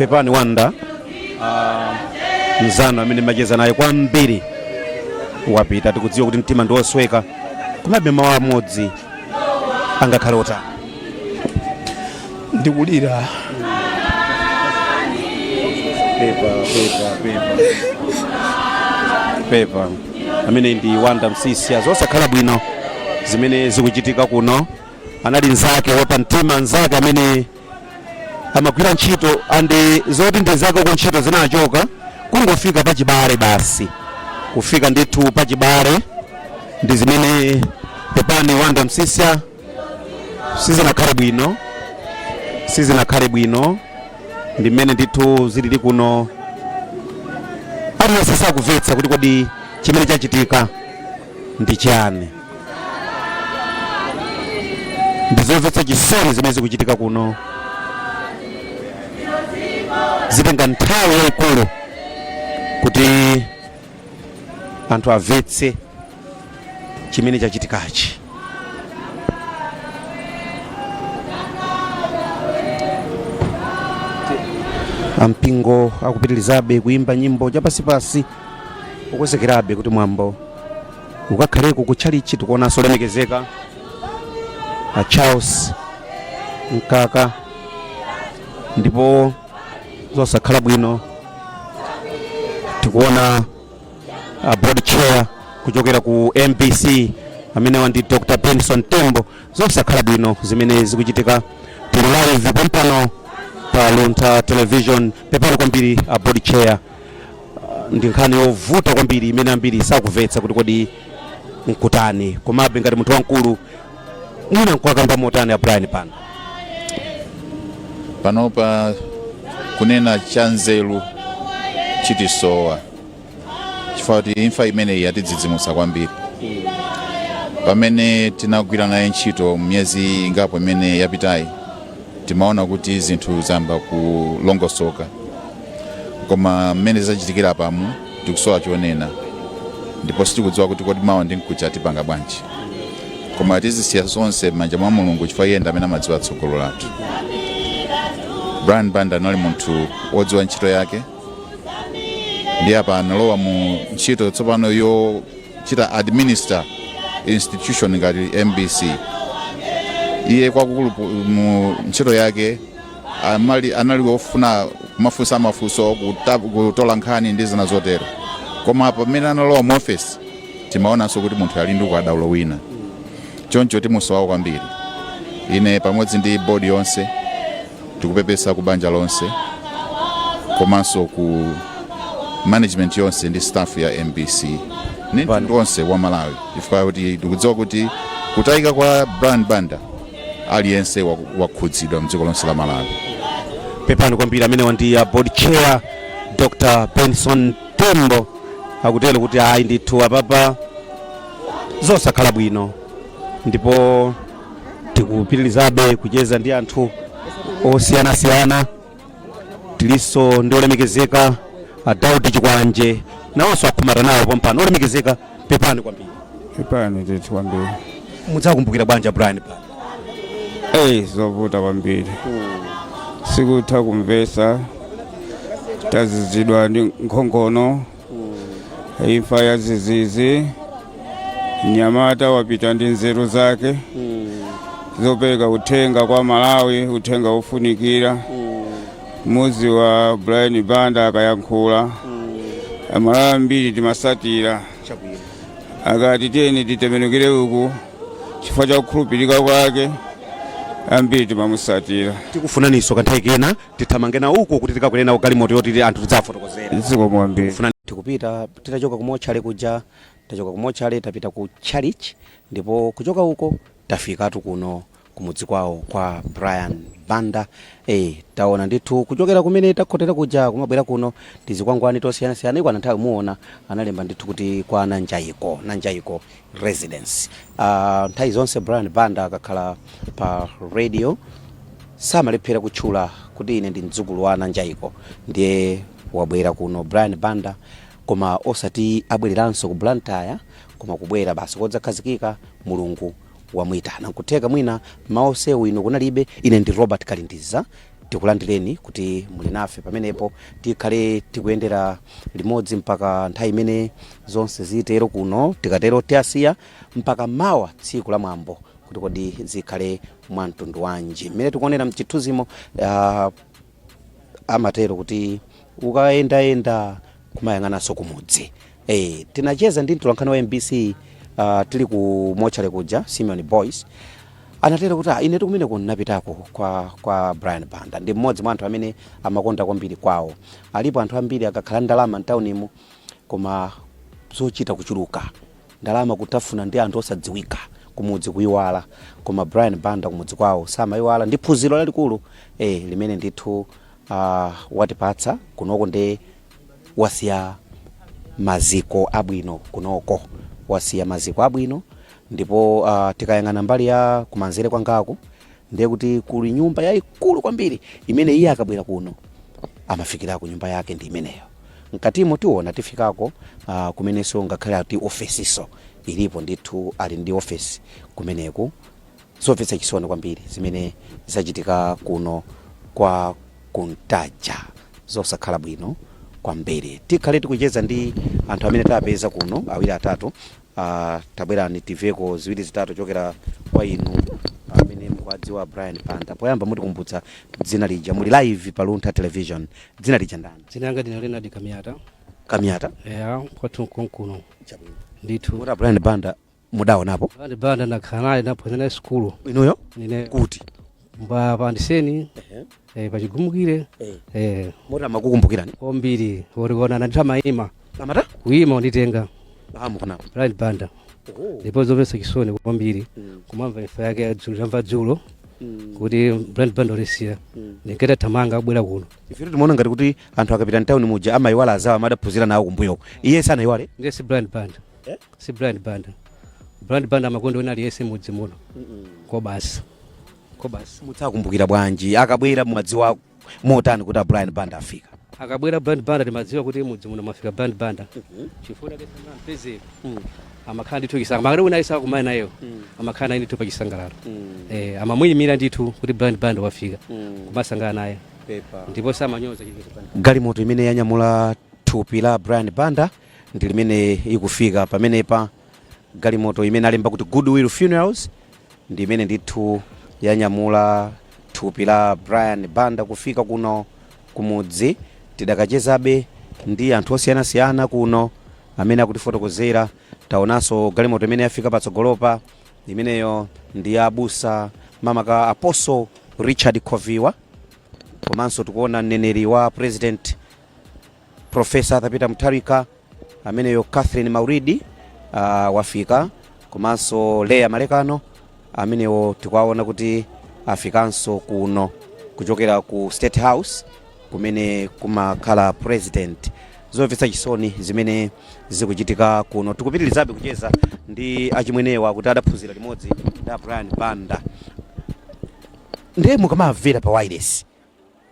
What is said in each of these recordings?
Pepani Wanda, mzanu amene macheza naye kwambiri wapita. Tikudziwa kuti mtima ndi wosweka, komabe mawu amodzi angakhale otani? Ndikulira. Pepa, pepa, pepa, pepa. Amene ndi Wanda Msisya. Zosakhala bwino zimene zikuchitika kuno. Anali nzake wapamtima, nzake amene amagwira ntchito, andi zoti ndi zake ku ntchito zinachoka kungofika pachibale basi, kufika ndithu pachibale ndi zimene. Pepani Wanda Msisya, sizinakhale bwino, sizinakhale bwino. Ndi mmene ndithu zilili kuno. Aliyense sakumvetsa kuti kodi chimene chachitika ndi chani. Ndizomvetsa chisoni zimene zikuchitika kuno. Zitenga nthawi yayikulu kuti anthu amvetse chimene chachitikachi. Ampingo akupitirizabe kuimba nyimbo chapasipasi, kukonzekerabe kuti mwambo ukakhaleko kutchalichi. Tikuonanso olemekezeka a Charles Mkaka, ndipo zosakhala bwino. Tikuona a board chair kuchokera ku MBC, amenewa ndi Dr Benson Tembo. Zosakhala bwino zimene zikuchitika. Tili live pompano pa Luntha Television. Pepani kwambiri a board chair. Ndi nkhani yovuta kwambiri imene ambiri sakumvetsa kuti kodi nkutani. Komabe ngati munthu wamkulu, mwina nkuwakamba motani a Brian pano? Panopa kunena cha nzeru chitisowa, chifukwa kuti imfa imeneyi yatidzidzimutsa kwambiri. Pamene tinagwira naye ntchito miyezi ingapo imene yapitayi, timaona kuti zinthu zayamba kulongosoka, koma mmene zachitikira pamu tikusowa chonena, ndipo sitikudziwa kuti kodi mawa ndi mkucha tipanga bwanji. Koma tizisiya zonse m'manja mwa Mulungu, chifukwa iye ndi amene amadziwa tsogolo lathu. Brian Banda anali munthu wodziwa ntchito yake, ndi apa analowa mu ntchito tsopano yochita administer institution ngati MBC. Iye kwakukulu mu ntchito yake anali wofuna kumafunsa mafunso, kutola nkhani ndi zina zotero. Koma pamene analowa mu office, timaonanso kuti munthu ali ndi ukadaulo wina. Choncho timusowa kwambiri. Ine pamodzi ndi board yonse tikupepesa ku banja lonse, komanso ku management yonse ndi staff ya MBC ndi mtundu wonse wa Malawi, chifukwa kuti tikudziwa kuti kutayika kwa Brian Banda, aliyense wakhudzidwa mdziko lonse la Malawi. Pepani kwambiri. Amenewa ndi a board chair Dr Benson Tembo, akutero kuti ayi ndithu apapa zosakhala bwino. Ndipo tikupitirizabe kucheza ndi anthu osiyanasiyana. Tilinso ndi olemekezeka a Daudi Chikwanje, nawonso akhumata nawo pompano. Olemekezeka, pepani kwambiri. Pepani ndithu kwambiri. Mudzakumbukira bwanji Brian pano? Eyi, zovuta kwambiri, sikutha kumvesa. Tazizidwa ndi nkhongono, imfa ya zizizi. Mnyamata wapita ndi nzeru zake zopereka uthenga kwa Malawi, uthenga wofunikira. Muzi wa Brian Banda akayankhula, Amalawi ambiri timasatira. Akati tiyeni titembenukire uku, chifukwa cha kukhulupirika kwake, ambiri timamusatira. Tikufunaninso kanthawi kena, tithamange na uku kuti tikakwere nawo galimoto yoti anthu tidzafotokozera. Zikomo kwambiri. Tikupita, titachoka ku mochale kuja, tachoka ku mochale tapita ku church, ndipo kuchoka uko tafikatu kuno kumudzi kwawo kwa Brian Banda. Taona ndithu kuchokera kumene takhotera kuja kumabwera kuno ndi zikwangwani tosiyanasiyana. Ikwana nthawi muona analemba ndithu kuti kwa Nanjaiko, Nanjaiko Residence. Nthawi zonse Brian Banda akakhala pa radio samalephera kutchula kuti ine ndi mdzukulu wa Nanjaiko. Ndiye wabwera kuno Brian Banda, koma osati abwereranso ku Blantyre, koma kubwera basi kodzakhazikika. Mulungu wamuyitana. Nkutheka mwina maosewu ino kunalibe. Ine ndi Robert Kalindiza. Tikulandireni kuti muli nafe pamenepo. Tikhale tikuyendera limodzi mpaka nthawi imene zonse zitero kuno. Tikatero tiyasiya mpaka mawa, tsiku la mwambo, kuti kodi zikhale mwa mtundu wanji. Mmene tikuonera mchithunzimo, amatero kuti ukayendayenda kumayang'ananso kumudzi. Tinacheza ndi mtolankhani wa MBC tili ku mochale kuja, Simeon Boys, anatero kuti, "Ah, ine tikumeneko ndinapitako kwa Brian Banda. Ndi mmodzi mwa anthu amene amakonda kwambiri kwawo. Alipo anthu ambiri akakhala ndalama mtaunimu, koma zochita kuchuluka, ndalama kutafuna ndi anthu osadziwika, kumudzi kuyiwala. Koma Brian Banda kumudzi kwawo samayiwala. Ndi phunziro lalikulu limene ndithu watipatsa kunoko. Ndi wasiya maziko abwino kunoko, wasiya maziko abwino. Ndipo tikayang'ana mbali ya kumanzere kwangaku, ndiye kuti kuli nyumba yayikulu kwambiri imene iye akabwera kuno amafikirako. Nyumba yake ndi imeneyo. Mkatimo tiona, tifikako, kumenenso ngakhale ati ofesiso ilipo ndithu, ali ndi ofesi kumeneku. Zomvetsa chisoni kwambiri zimene zachitika kuno kwa Kuntaja, zosakhala bwino kwambiri. Tikhale tikucheza ndi anthu amene tapeza kuno, awiri atatu. Tabwerani timveko ziwiri zitatu chokera kwa inu amene mukuwadziwa Brian Banda. Poyamba mutikumbutsa dzina lija. Muli live pa Luntha Television. Dzina lija ndani? Dzina langa ndine Leonard Kamiyata. Kamiyata. Ya, kwathu konkuno ndithu. Muta Brian Banda mudaonapo? Brian Banda ndakhala naye, ndaphunzira naye sukulu. Inuyo? Ine. Kuti? Mba pandiseni pachigumukire. Moti amakukumbukirani? Kwambiri, orikuonana ndithu, amayima. Amata? Kuyima unditenga. Amukuna. Brian Banda. Ndipo zomvetsa chisoni kwambiri kumamva imfa yake ya dzulo. Tamva dzulo kuti Brian Banda olisiya, ndinketa thamanga kubwera kuno. Ife timaona ngati kuti anthu akapita mtawuni muja amayiwala azawo amadaphunzira nawo kumbuyoko. Iye sanayiwale? Ndiye si Brian Banda. Eh? Si Brian Banda. Brian Banda amakonda wina aliyense mudzi muno, kobasi kobasi. Mudzakumbukira bwanji akabwera? Mumadziwa motani kuti a Brian Banda afika? Akabwera Brian Banda, timadziwa kuti mudzi muno mwafika Brian Banda, chifukwa mpezeko amakhala ndithu chisanga makati wina aliyense akumana nayeyo amakhala naye ndithu pa chisangalalo. Amamuyimira ndithu kuti Brian Banda wafika, kumasangana naye, ndipo samanyoza chilichonse Brian. Galimoto imene yanyamula thupi la Brian Banda ndi limene ikufika pamenepa. Galimoto imene alemba kuti Goodwill Funerals ndi imene ndithu yanyamula thupi la Brian Banda kufika kuno kumudzi. Tidakachezabe ndi anthu osiyanasiyana kuno amene akutifotokozera. Taonanso galimoto imene yafika patsogolopa, imeneyo ndi ya abusa mamaka Apostle Richard Khoviwa. Komanso tikuona mneneri wa President Professor Arthur Peter Mutharika, ameneyo Catherine Maulidi, wafika, komanso Leya Malekano. Amenewo tikuwaona kuti afikanso kuno kuchokera ku State House kumene kumakhala President. Zomvetsa chisoni zimene zikuchitika kuno. Tikupitirizabe kucheza ndi achimwenewa kuti adaphunzira limodzi ndi a Brian Banda. Ndiye mukamamvera pa wireless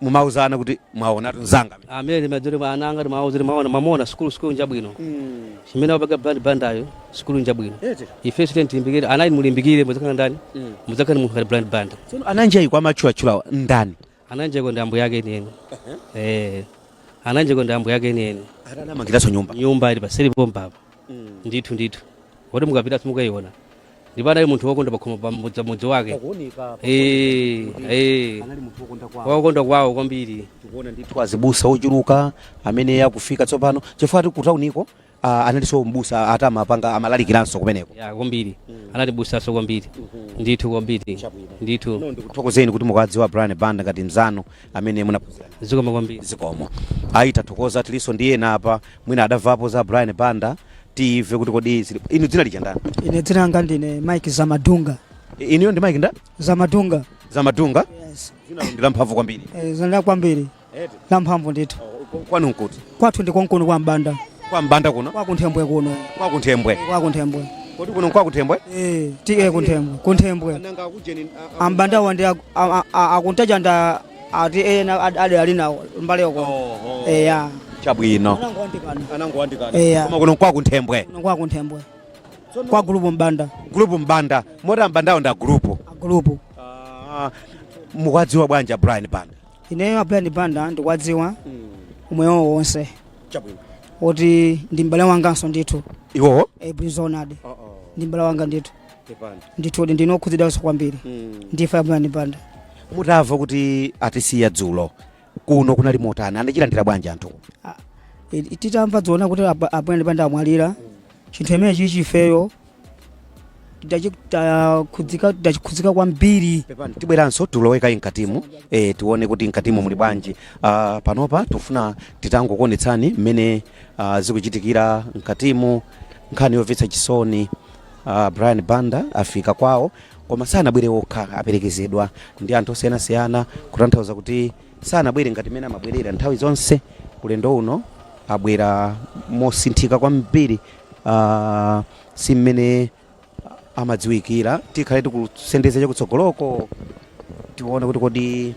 mumauzana kuti mwaonatu mzanga? Amene timadzoti ana anga timawauza, timaona mamona sukulu, sukulu njabwino. Chimene wapanga Brian Bandayo, sukulu njabwino. Ifenso tiyeni tilimbikire, anayi mulimbikire, mudzakhala ndani, mudzakhala munthu ngati Brian Banda. Tsono ananjayi kwa amatchulatchula ndani? Ananjeko ndi ambuye ake enieni. Ananjeko ndi ambuye ake enieni. Atanamangiranso nyumba. Nyumba ili paseli pompapa ndithu ndithu, kodi mukapita simukayiona. Ndipo anali munthu wokonda pakhomo pa mudzi wake. Anali munthu wokonda kwawo. Wokonda kwawo kwambiri. Tikuona ndithu azibusa ochuluka amene akufika tsopano, chifukwa ati kutauniko analinso mbusa, ati amapanga, amalalikiranso kumeneko. Ya, kwambiri, anali busaso kwambiri ndithu, kwambiri ndithu. No, ndikuthokozeni kuti mukadziwa Brian Banda ngati mzanu amene munaphunzira. Zikomo kwambiri. Zikomo. Ayi, tathokoza. Tilinso ndi ena apa, mwina adamvapo za Brian Banda. Timve kuti kodi inu dzina lija ndani? Ine dzina langa ndine Mike Zamadunga. Inuyo ndi Mike nda? Zamadunga. Zamadunga. Yes. Dzina ndi la mphamvu kwambiri. Zina kwambiri, la mphamvu ndithu. Kwanu nkuti? Kwathu ndi konkuno kwa Mbanda. Kwa Mbanda kuno? Kwa Kunthembwe kuno. Kwa Kunthembwe? Kwa Kunthembwe. Kodi kuno kwa Kunthembwe? Tiye Kunthembwe, Kunthembwe. Ambandawa ndi akuntaja nda ati ena ade ali nawo mbali yoko. Ya. Chabwino. Anangowandikana. Anangowandikana. Eya. Koma kuno kwa Kunthembwe? Kuno kwa Kunthembwe, kwa gulupu Mbanda. Gulupu Mbanda. Moti ambandawo nda gulupu? Gulupu. Ah, mukadziwa bwanji a Brian Banda? Ineyo Brian Banda ndikuwadziwa umoyo wonse. Chabwino. Woti ndi m'bale wanganso ndithu. Iwowo? E, Brizonard ndi m'bale wanga ndithu. Pepani. Ndithu ndinokhudzidwanso kwambiri ndi imfa ya Brian Banda. Mutamva kuti atisiya dzulo, kuno kunali motani? Anachilandira bwanji anthu? Titamva dzulo kuti a Brian Banda amwalira, chinthu imene chili chifeyo tidachikhudzika kwambiri. Pepani, tibweranso tiloweka mkatimu, tione kuti mkatimu muli bwanji. Panopa tifuna titangokuonetsani mmene zikuchitikira mkatimu. Nkhani yomvetsa chisoni, Brian Banda afika kwawo, koma sanabwere okha, aperekezedwa ndi anthu osiyanasiyana, kutanthauza kuti sanabwere ngati mmene amabwerera nthawi zonse. Ulendo uno abwera mosinthika kwambiri, si mmene amadziwikira. Tikhale tikusendeza chakutsogoloko, tione kuti kodi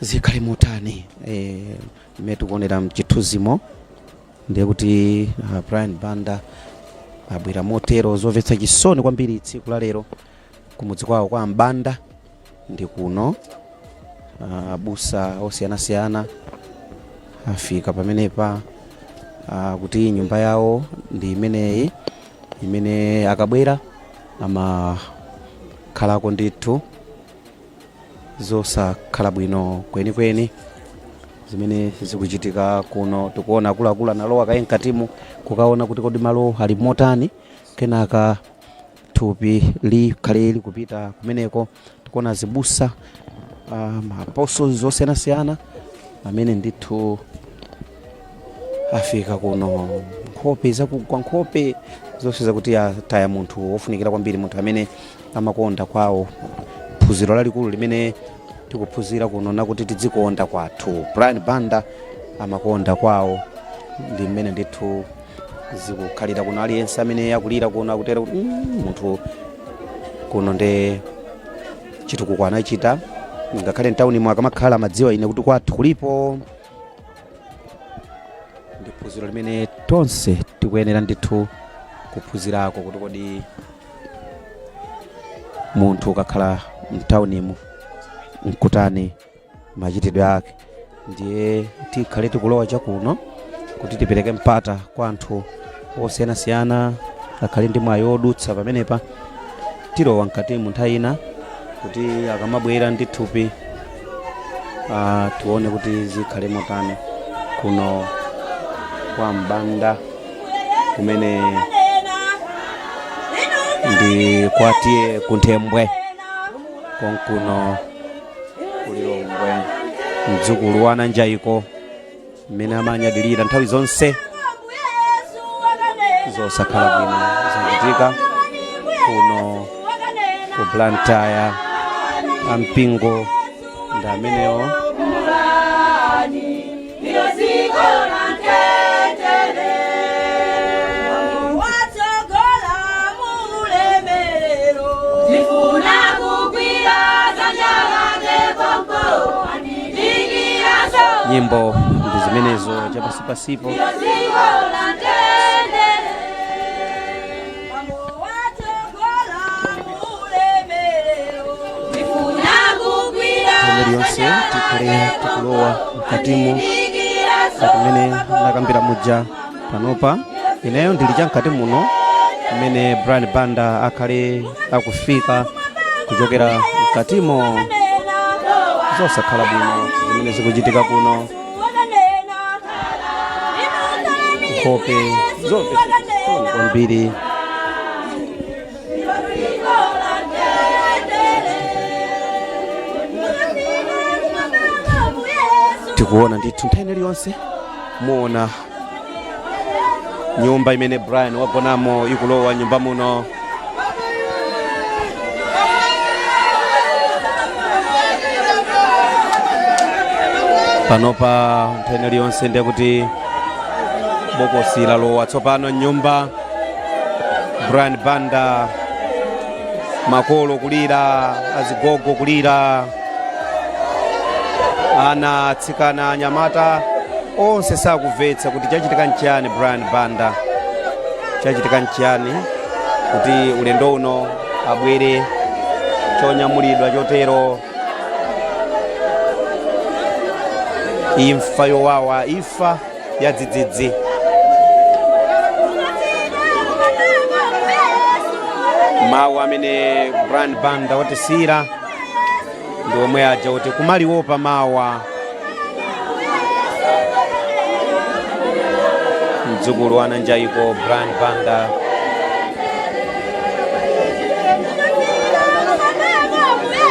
zikhale motani. Mmene tikuonera mchithunzimo, ndiye kuti Brian Banda abwera motero. Zomvetsa chisoni kwambiri tsiku la lero kumudzi kwawo kwa Mbanda ndi kuno. Abusa osiyanasiyana afika pamenepa, kuti nyumba yawo ndi imeneyi imene akabwera amakhalako ndithu. Zosakhala bwino kwenikweni zimene zikuchitika kuno. Tikuona akuluakulu analowa kaye mkatimu kukaona kuti kodi malo ali motani, kenaka thupi likhale likupita kumeneko. Tikuona zibusa, apostles osiyanasiyana amene ndithu afika kuno, nkhope zakugwa, nkhope zonse zakuti ataya munthu wofunikira kwambiri, munthu amene amakonda kwawo. Phunziro lalikulu limene tikuphunzira kuno nakuti tidzikonda kwathu. Brian Banda amakonda kwawo, ndi mmene ndithu zikukhalira kuno. Aliyense amene akulira kuno akutera kuti munthu kuno nde chitukuko anachita. Ngakhale mtaunimo akamakhala amadziwa ine kuti kwathu kulipo. Ndi phunziro limene tonse tikuyenera ndithu kuphunzirako, kuti kodi munthu ukakhala mtaunimo nkutani machitidwe ake. Ndiye tikhale tikulowa chakuno kuti tipereke mpata kwa anthu osiyanasiyana akhale ndi mwayi odutsa pamenepa. Tilowa mkatimu nthawi ina kuti akamabwera ndi thupi, tione kuti zikhale motani kuno kwa Mbanda kumene ndi kwatiye Kunthembwe konkuno kulilongwe. Mdzukulu wa Nanjaiko mmene amanyadilira nthawi zonse. Zosakhala bwino zachitika kuno ku Blantyre. Ampingo ndi amenewo. Watsogola mulemerero, ndifuna kugwira dzanja lake pompo andidikiranso. Nyimbo ndi zimenezo chapasipasipo. Dziko la mtendere, watsogola mulemerero, ndifuna kugwira Liliyonse tikhale tikulowa mkatimu kumene ndakambira muja. Panopa ineyo ndili chamkati muno mmene Brian Banda akhale akufika kuchokera mkatimo. Zosakhala bwino zimene zikuchitika kuno, nkhope zomvetsa chisoni kwambiri. Tikuona ndithu nthawi iliyonse muona nyumba imene Brian wagonamo ikulowa nyumba muno. Panopa nthawi iliyonse ndiye kuti bokosi lalowa tsopano nyumba. Brian Banda, makolo kulira, azigogo kulira, ana, atsikana, anyamata onse sakumvetsa kuti chachitika nchiyani. Brian Banda, chachitika nchiyani kuti ulendo uno abwere chonyamulidwa chotero? Imfa yowawa, imfa ya dzidzidzi. Mawu amene Brian Banda watisiyira ndi omwe aja kuti kumaliwopa mawa. Mdzukulu wa Nanjaiko Brian Banda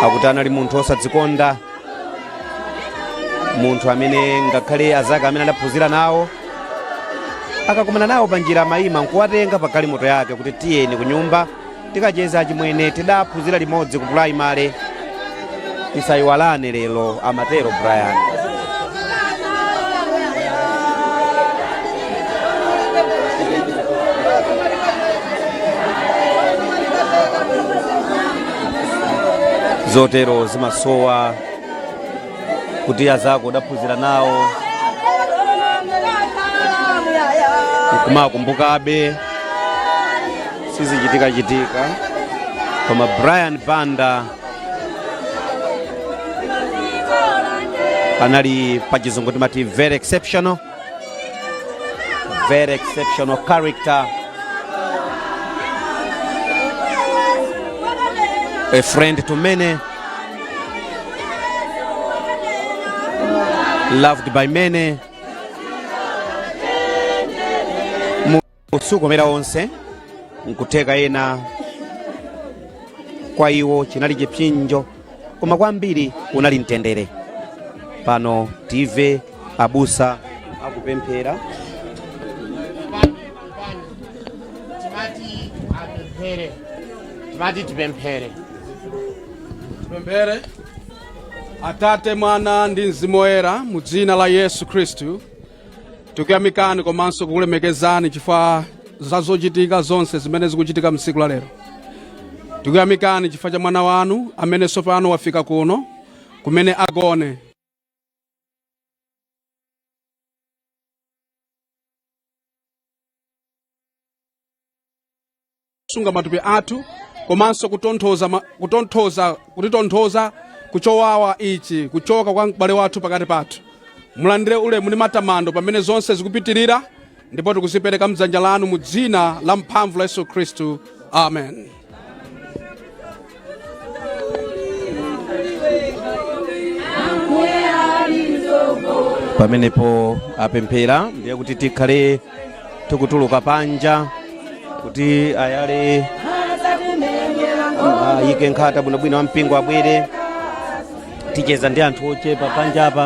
akuti anali munthu osadzikonda, munthu amene ngakhale azake amene adaphunzira nawo akakumana nawo panjira amayima nkuwatenga pa galimoto yake kuti tiyeni ku nyumba tikacheza achimwene, tidaphunzira limodzi ku primary, tisayiwalane lero, amatero Brian. Zotero zimasowa kuti azako udaphunzira nawo nkumakumbukabe, sizichitikachitika. Koma Brian Banda anali, pachizungu timati very exceptional, very exceptional character, a friend to many, loved by many. Musukomera onse, nkutheka ena kwa iwo chinali chipsinjo, koma kwambiri unali mtendere. Pano tive abusa akupemphera. Timati apemphere, timati tipemphere. Tipemphere. Atate, Mwana ndi Mzimu Woyera, mu dzina la Yesu Khristu tikuyamikani komanso kukulemekezani chifukwa za zochitika zonse zimene zikuchitika msiku la lero. Tikuyamikani chifukwa cha mwana wanu amene tsopano wafika kuno kumene agone. Sunga matupi athu komanso kutonthoza kutitonthoza kuchowawa ichi kuchoka kwa m'bale wathu pakati pathu. Mulandire ulemu ndi matamando pamene zonse zikupitirira, ndipo tikuzipereka mdzanja lanu mu dzina la mphamvu la Yesu Khristu, amen. Pamenepo apemphera, ndiye kuti tikhale tikutuluka panja kuti ayale, ayike nkhata bwinobwino, wa mpingo abwere, ticheza ndi anthu ochepa panjapa.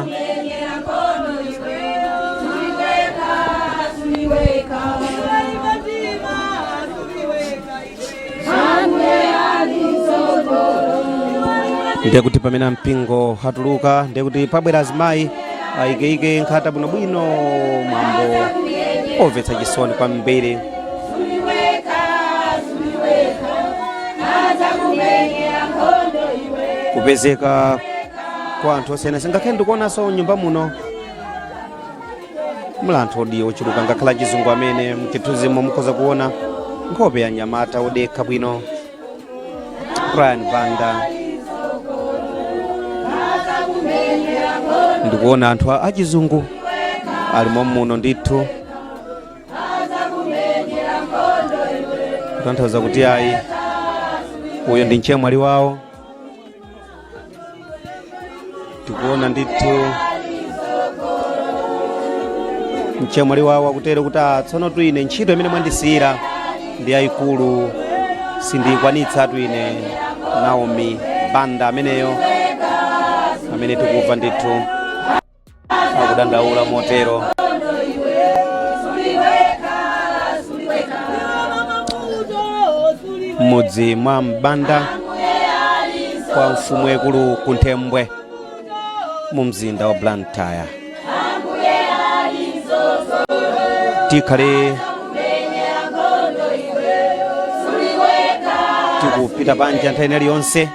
Ndiye kuti pamene mpingo atuluka, ndiye kuti pabwera azimayi ayikeike nkhata bwinobwino. Mwambo omvetsa chisoni kwambiri. Kupezeka kwa anthu osiyanasiyana, ngakhale ndikuonanso nyumba muno muli anthu odi ochuluka, ngakhala chizungu amene mchithunzimo mukhoza kuona nkhope ya nyamata odekha bwino Brian Banda. Ndikuona anthu achizungu alimo muno ndithu, kutanthauza kuti ayi, uyo ndi mchemwali wawo. Tikuona ndithu mchemwali wawo akutero kuti, "Ah, tsono tuine ntchito imene mwandisiyira ndi yayikulu, sindiyikwanitsa tuine." Naomi Banda ameneyo amene tikumva ndithu akudandaula motero. Mudzi mwa Mbanda kwa mfumu yaikulu Kunthembwe mu mzinda wa Blantyre. Tikhale tikupita panja nthawi iliyonse.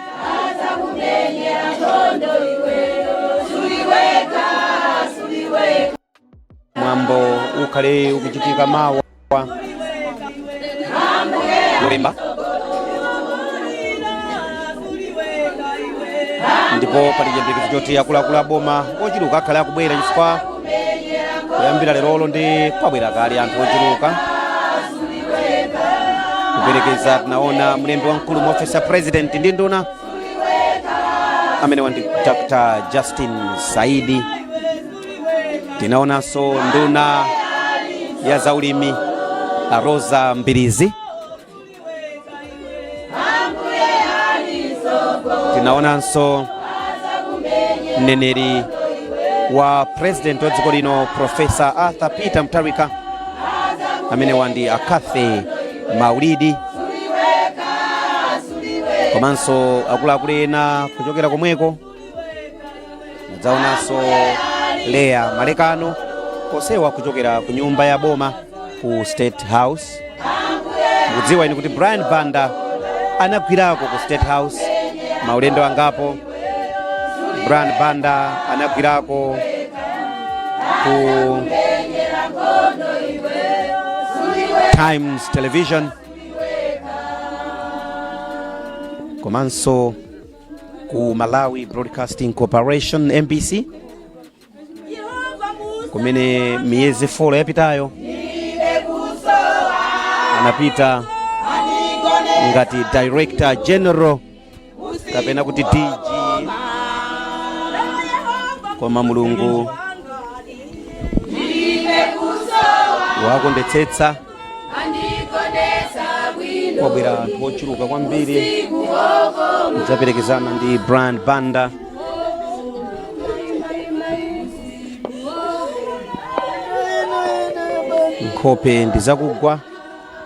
Mwambo ukhale ukuchitika mawa Lolemba. Ndipo pali chiyembekezo choti akuluakulu aboma ochuluka akhale akubwera, chifukwa kuyambira lerolo ndi kwabwera kale anthu ochuluka kuperekeza. Tinaona mlembi wamkulu mu office ya President ndi nduna amene wandi Dr Justin Saidi. Tinaonanso nduna ya zaulimi a Rosa Mbirizi. Tinaonanso mneneri wa President wa dziko lino, Professor Arthur Peter Mutharika, amene wandi a Cathy Maulidi, komanso akuluakulu ena kuchokera komweko. Nadzaonanso Leya Malekano, onsewa kuchokera ku nyumba ya boma ku State House. Mukudziwa inu kuti Brian Banda anagwirako ku State House maulendo angapo. Brian Banda anagwirako ku Times Television komanso ku Malawi Broadcasting Corporation, MBC, kumene miyezi 4 yapitayo anapita ngati Director General kapena kuti DG. Koma Mulungu wakondetsetsa, kwabwera anthu ochuluka kwambiri kudzaperekezana ndi Brian Banda. Nkhope ndi zakugwa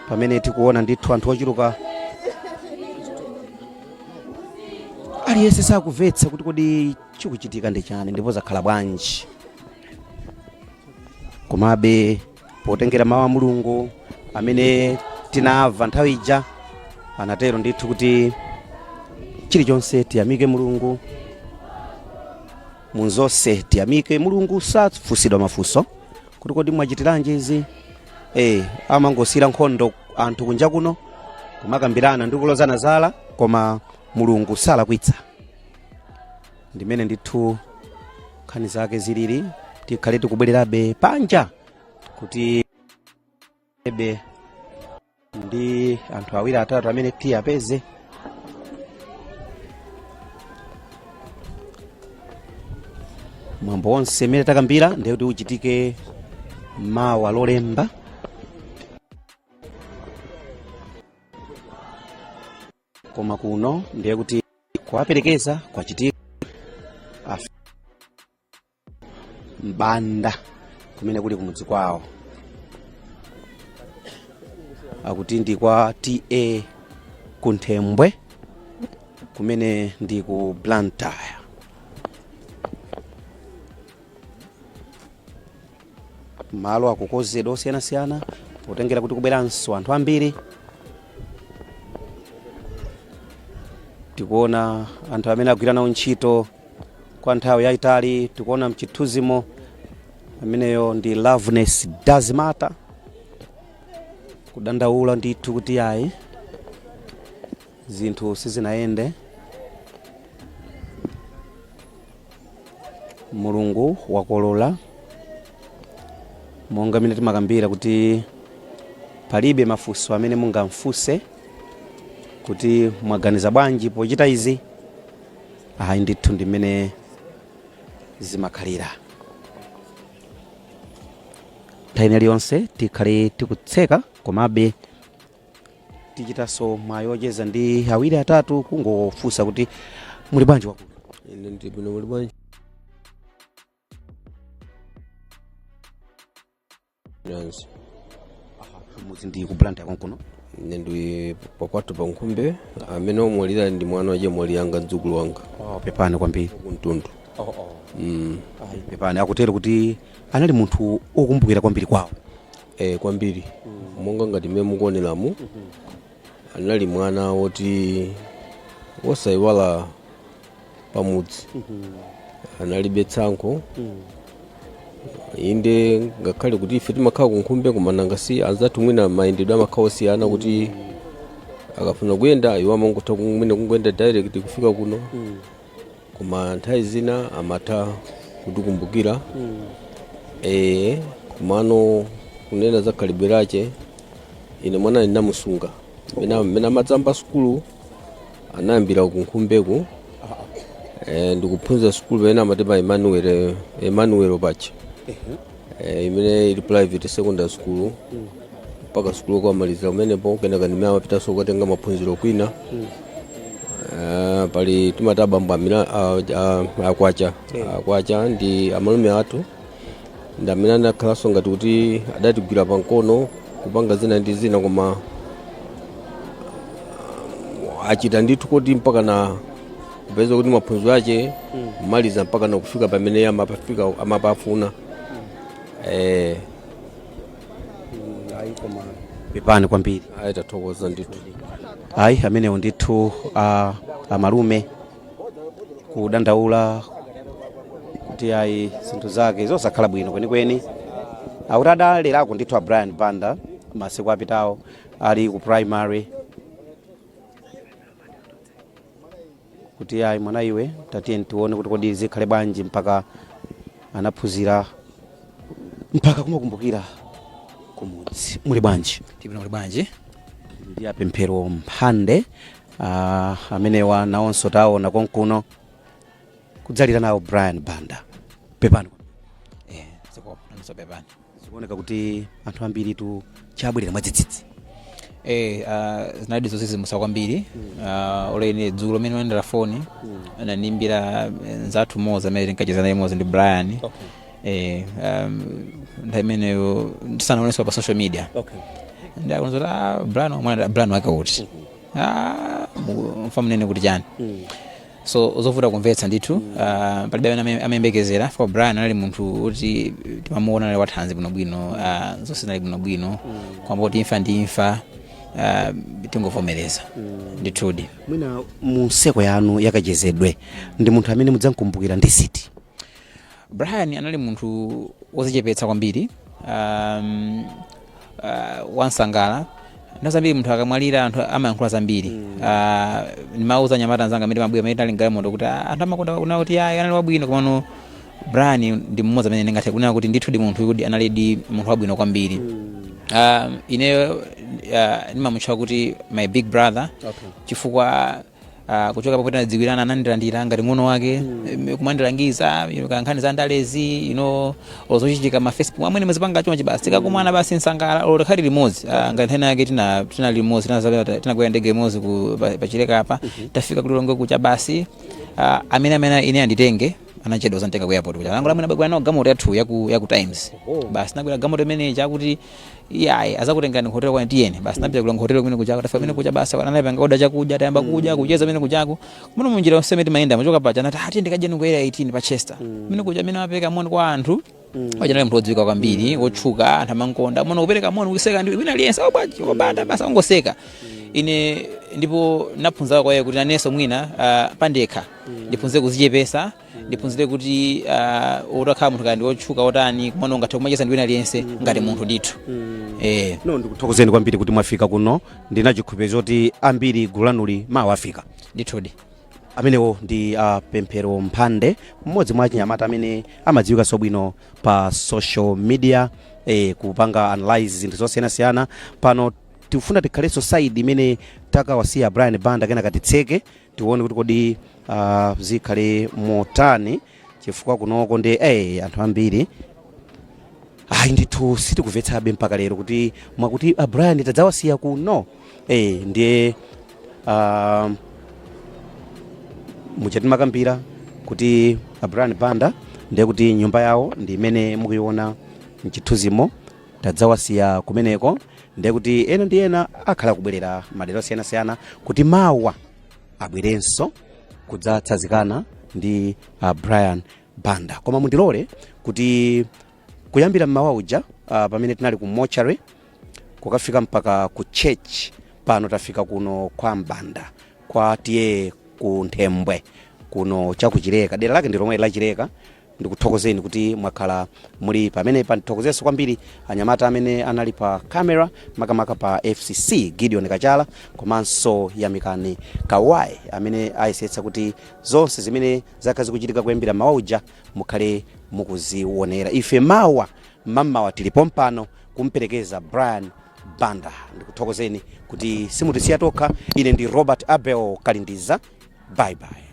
pamene tikuona ndithu anthu ochuluka, aliyense sakumvetsa kuti kodi chikuchitika ndi chani ndipo zakhala bwanji. Komabe potengera mawu a Mulungu amene tinamva nthawi ija, anatero ndithu kuti chilichonse tiyamike Mulungu, munzonse tiyamike Mulungu. Safunsidwa mafunso kuti kodi mwachitiranji izi. Amangosiyira nkhondo anthu kunja kuno kumakambirana ndi kulozana zala, koma Mulungu salakwitsa. Ndimene ndithu nkhani zake zilili. Tikhale tikubwererabe panja kuti ebe ndi anthu awiri atatu amene tiyapeze. Mwambo wonse mmene takambira ndiye kuti uchitike mawa Lolemba. Koma kuno ndiye kuti kuwaperekeza kwachitika mbanda kumene kuli kumudzi kwawo, akuti ndi kwa TA Kunthembwe, kumene ndi ku Blantyre. Malo akukonzedwa osiyanasiyana potengera kuti kubweranso anthu ambiri. Tikuona anthu amene agwira nawo ntchito kwa nthawi yayitali. Tikuona mchithunzimo ameneyo ndi Loveness Dazimata, kudandaula ndithu kuti ayi, zinthu sizinayende. Mulungu wakolola, monga mene timakambira kuti palibe mafunso amene mungamfunse kuti mwaganiza bwanji pochita izi. Ayi ndithu, ndi mmene zimakhalira. Nthawi iliyonse tikhale tikutseka, komabe tichitanso mwayi ocheza ndi awiri atatu kungofunsa kuti muli bwanji wakulu? Ine ndi bwino, muli bwanji nansi? Mudzi ndi ku Blantyre konkuno? Ine ndi pakwathu pa Nkhumbe. Amene omwalira ndi mwana wache mwali yanga, mdzukulu wanga. Oh, pepani kwambiri. Kumtundu. Oh. Ayi, pepani. Akutero kuti anali munthu okumbukira kwambiri kwawo. Kwambiri, monga ngati mmene mukuoneramu, anali mwana woti wosayiwala pamudzi, analibe tsankho. Inde, ngakhale kuti ife timakhala ku Nkhumbe, koma nanga si anzathu mwina mayendedwe amakhala osiyana, kuti akafuna kuyenda iwo amangotha mwina kungoyenda direct kufika kuno. Koma nthawi zina amatha kutikumbukira. Komano kunena za khalidwe lache, ine mwana ndinamusunga mmene amadzamba sukulu, anayambira ku Nkhumbeku, ndikuphunzira sukulu pamene amati pa Emmanuel pacha, imene ili private secondary school, mpaka sukulu kwamalizira kumenepo. Kenaka ndimene amapitanso kukatenga maphunziro kwina. Pali timati abambo amene akwacha akwacha ndi amalume athu, ndi amene anakhalanso ngati kuti adatigwira pamkono kupanga zina ndi zina. Koma achita ndithu kuti mpaka na kupeza kuti maphunziro ache kumaliza mpaka na kufika pamene amapafika amapafuna. Pepani kwambiri. Ayi, tathokoza ndithu. Ayi, amenewo ndithu amalume kudandaula kuti ayi, zinthu zake zosakhala bwino kwenikweni. Akuti adalerako ndithu a Brian Banda masiku apitawo ali ku primary, kuti ayi, mwana iwe, tatiye tione kuti kodi zikhale bwanji, mpaka anaphunzira, mpaka kumakumbukira kumudzi. Muli bwanji? Tibwino, muli bwanji? Ndi apemphero Mphande, amenewa nawonso taona konkuno kudzalira nawo Brian Banda. Pepani. Zikomo, nanso pepani. Zikuoneka kuti anthu ambiri tu chabwerera mwadzidzidzi. Zinali zozizimutsa kwambiri. Olene dzulo mene mayendera foni, anandiimbira nzathu mmodzi amene tinkacheza naye mmodzi ndi Brian. Nthawi imeneyo ndisanaonenso pa social media. Ndakonza kuti Brian mwana Brian wake uti, mfa munene kuti chani? So zovuta kumvetsa ndithu. Palibe amene amayembekezera for Brian anali munthu kuti timamuona ali wathanzi bwinobwino, zonse zinali bwinobwino. Kwamba kuti imfa ndi imfa, tingovomereza ndithudi. Mwina mu nseko yanu yakachezedwe, ndi munthu amene mudzamkumbukira ndi siti? Brian anali munthu wodzichepetsa kwambiri, wansangala. Nthawi zambiri munthu akamwalira anthu amayankhula zambiri. Ndimauza anyamata anzanga amene mabwera amene tali mgalimoto kuti anthu amakonda kunena kuti ayi, anali wabwino. Komano Brian ndi mmodzi amene ndingathe kunena kuti ndithu ndi munthu kuti anali di munthu wabwino kwambiri. Ineyo ndimamutchula kuti my big brother, chifukwa kuchoka papo tinadziwirana, anandilandira ngati ng'ono wake, kumandilangiza kankhani za ndalezi, zochitika ma Facebook, amwene muzipanga chonchi basi, tikakumana basi nsangala olo tikhali limodzi. Ngati nthani yake tinali limodzi, tinakwera ndege imodzi pachileka apa, tafika kulilongwe kucha basi, amene ine anditenge anachedwa zantenga ku airport kucha, angola amwene abwera nawo galimoto yathu yaku Times. Basi nakwera galimoto imene chakuti iyayi, azakutengani ku hotel kwani, tiyeni. Basi napita kulonga hotel kumene kuchako, tafika kumene kucha basi anapanga oda chakudya, tayamba kudya, kucheza kumene kuchako. Kumene munjira onse imene timayenda muchoka pacha, anati ati ndikadyeni ku Area 18 pa Chester kumene kucha, amene amapeka moni kwa anthu wachanali munthu wodziwika kwambiri, wotchuka, anthu amankonda moni, kupereka moni kuseka ndi wina aliyense obwaji obanda basi angoseka. Ine ndipo naphunzira kwa iye kuti nanenso mwina pandekha ndiphunzire kuzichepesa, ndiphunzire kuti utakhala munthu kandi wotchuka otani, kumene ungathe kumacheza ndi wina aliyense ngati munthu ndithu. No, ndikuthokozeni kwambiri kuti mwafika kuno. Ndina chikhulupiriro choti ambiri gulu lanuli mawa afika. Ndithudi. Amenewo ndi Pemphero Mphande, mmodzi mwa achinyamata amene amadziwikanso bwino pa social media, kupanga analyze zinthu zosiyanasiyana. Pano tikufuna tikhalenso side imene takawasiya Brian Banda, kenaka titseke, tione kuti kodi zikhale motani, chifukwa kunoko ndi anthu ambiri. Ayi ndithu, sitikumvetsabe mpaka lero kuti mwakuti Brian tadzawasiya kuno. Ndiye muchatimakambira kuti Brian Banda ndiye kuti nyumba yawo ndi imene mukuiona mchithunzimo, tadzawasiya kumeneko. Ndiye kuti ena ndi ena akhala kubwerera madera osiyanasiyana kuti mawa abwerenso kudzatsanzikana ndi Brian Banda. Koma mundilole kuti kuyambira mmawa uja, pamene tinali ku mortuary kukafika mpaka ku church, pano tafika kuno kwa Mbanda kwa tiye ku Nthembwe kuno chakuchileka, dera lake ndi lomwe la Chileka. Ndikuthokozeni kuti mwakhala muli pamenepa. Ndithokozenso kwambiri anyamata amene anali pa camera, makamaka pa FCC Gideon Kachala komanso Yamikani Kawai, amene ayesetsa kuti zonse zimene zakhala zikuchitika kuyambira mawa uja mukhale mukuzionera. Ife mawa mammawa tilipo mpano kumperekeza Brian Banda. Ndikuthokozeni kuti simutisiya tokha. Ine ndi Robert Abel Kalindiza. Bye bye.